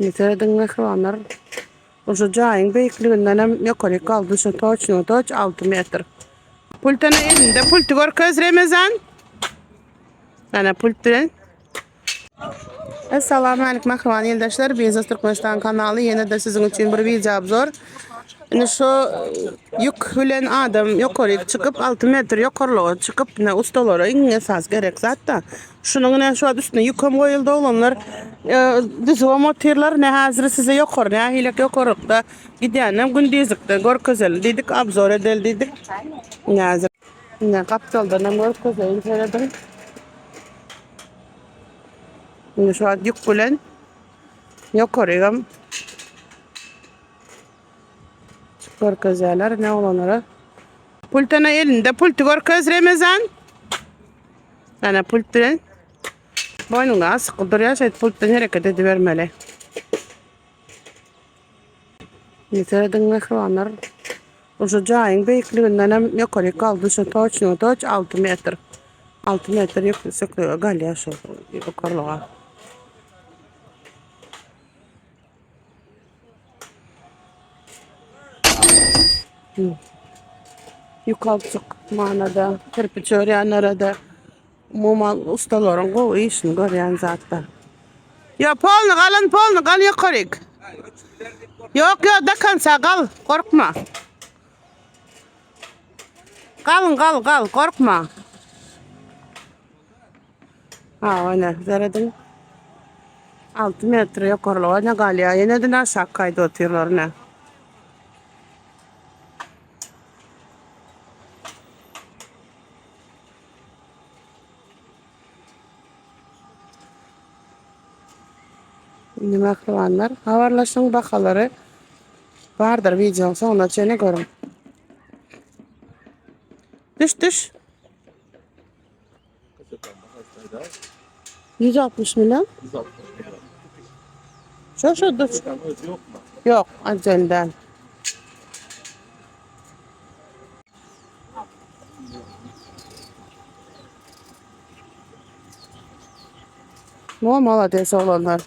Serediň mähribanlar. Şu jaýyň beýikliginden hem ýokaryk galdy şu toçno toç 6 metr. Pultana elinde pulty görkez Remezan. Ana pult bilen. Assalamu aleyküm mähriban ildeşler. Biznes Türkmenistan kanaly ýene-de siziň üçin bir wideo obzor. Indi şu ýük bilen adam ýokaryk çykyp 6 metr ýokarlyga çykyp ine ustalara iň esas gerek zat-da. Şunuň ine şu wagt üstüne ýükem goýuldy oglanlar. Düzübem otyrlar. Ne häzir size ýokary nähilek ýokarlykda gidýäninem gündizlikde görkezeli diýdik, obzor edeli diýdik. Ine häzir. Ine gapdaldan hem görkezeýin serediň. Indi şu wagt ýük bilen ýokarygam görkezýärler ine oglanlara. Pult ene elinde pulty görkez Remezan. Ana pult bilen boýnuňda asykly durýar, şeýdip pult bilen hereket edibermeli. Indi serediň mähribanlar. Şu jaýyň beýikliginden hem ýokaryk galdy, şu toçno toç 6 metr. 6 metr ýükseklige galýar şu ýokarlyga. Ýük alyp çykmanada, kirpiç örýänlere-de umuman ustalaryň gowy işini görýän zatlar. Ýa polny galyn, polny gal ýokaryk. Ýok, ýok, do konca gal, gorkma. Galyň, gal, gal, gorkma. Ha, ene, serediň. 6 metr ýokarlyga ne galýar, ýene-de aşak gaýdyp otyrlar ine. Indi mähribanlar, habarlaşyň bahalary bardyr wideoň soňuna çenli görüň. Düş düş. 160 million. 160 milyon. Şu şu düş. Yok, acelden. Mo malades oglanlar.